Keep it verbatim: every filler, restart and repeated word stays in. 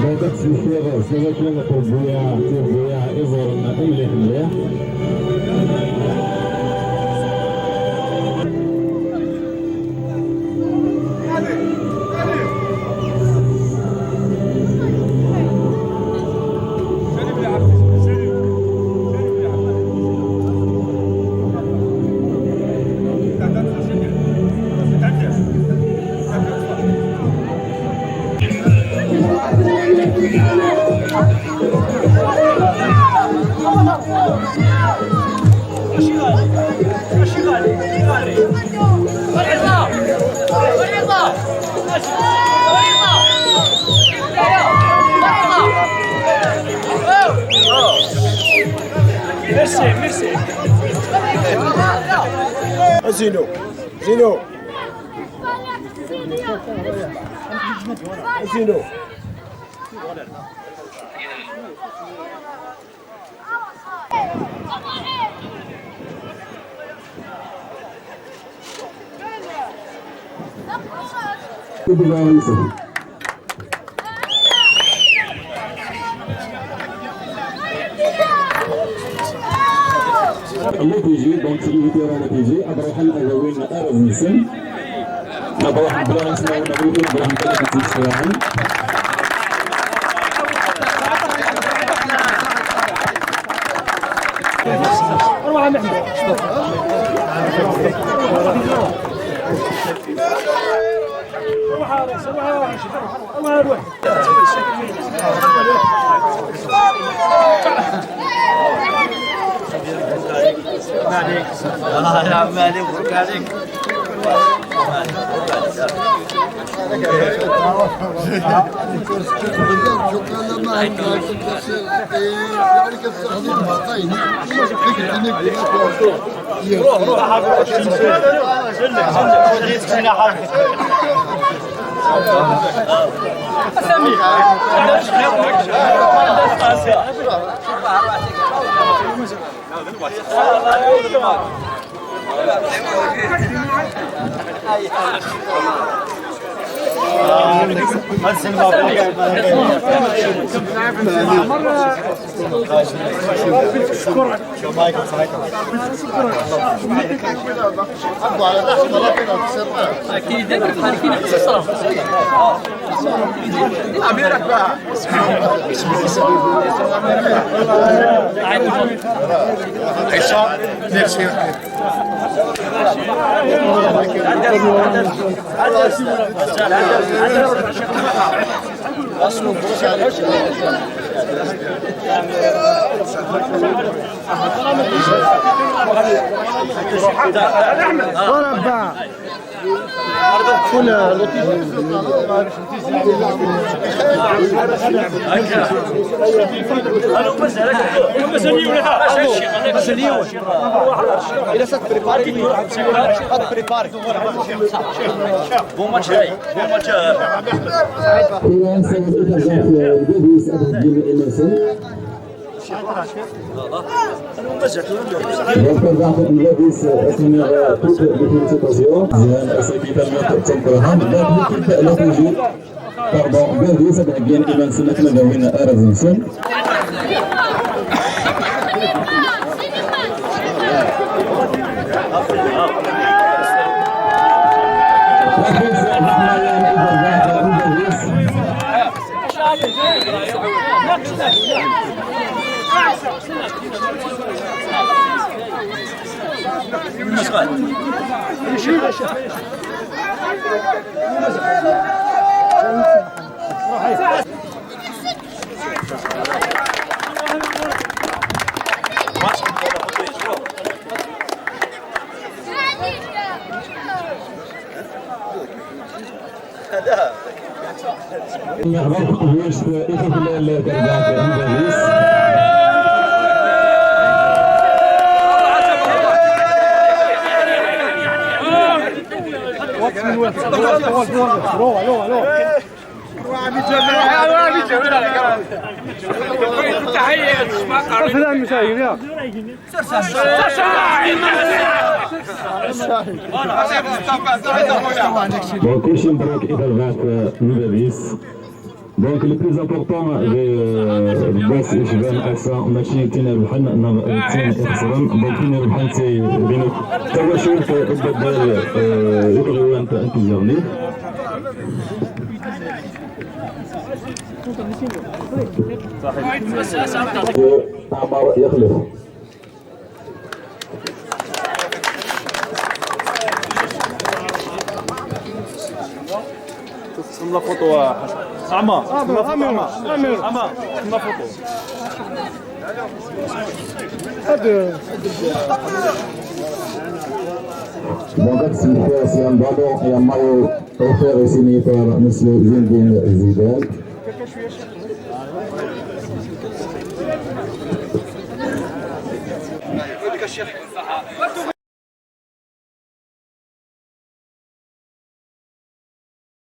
Bɣiɣ ad ttmektiɣ s wakal tirbuyaɛ, tirbuyaɛ iẓuren mliḥ mliḥ. Merci, merci. Zino, Zino. Zino. L'O T G, donc, c'est l'unité à l'O T G, ad ruḥen ad awin arraz-nsen. Ad ruḥen bla ismawen, ad ruḥen bla ismawen. Merci. مربع. Bon match, hey. Bon match. Tura sɛiɣ taẓaft, eh, Dadis ad heggiɣ iman-nsen. Donc, taẓaft n Dadis, eh, ass-nni, eh, toute de félicitations. Zian, ass-agi tanemmirt d tameqqrant. Donc, l'équipe, l'O T G, pardon, Dadis ad heggiɣ iman-nsen akken ad awin arraz-nsen. Nniɣ-d akk tebluct i tuklal tarbaɛt n Dadis. Bon, kulci mebṛuk i tarbaɛt n Dadis. Donc, le plus important, d, euh, bass icban ass-a, mačči d tin irebḥen neɣ d tin ixesren. Donc, tin irebḥen, c'est din tawacult n ubeddel, euh, i tɣiwant n Tizi Ɣennit. Ɛmer Yaxlef. تصمم la photo, أعمى. تصمم la photo, أعمى. أعمى. تصمم la photo. Donc, c'est un ballon et un maillot offert et signé par Monsieur Zinedine Zidane.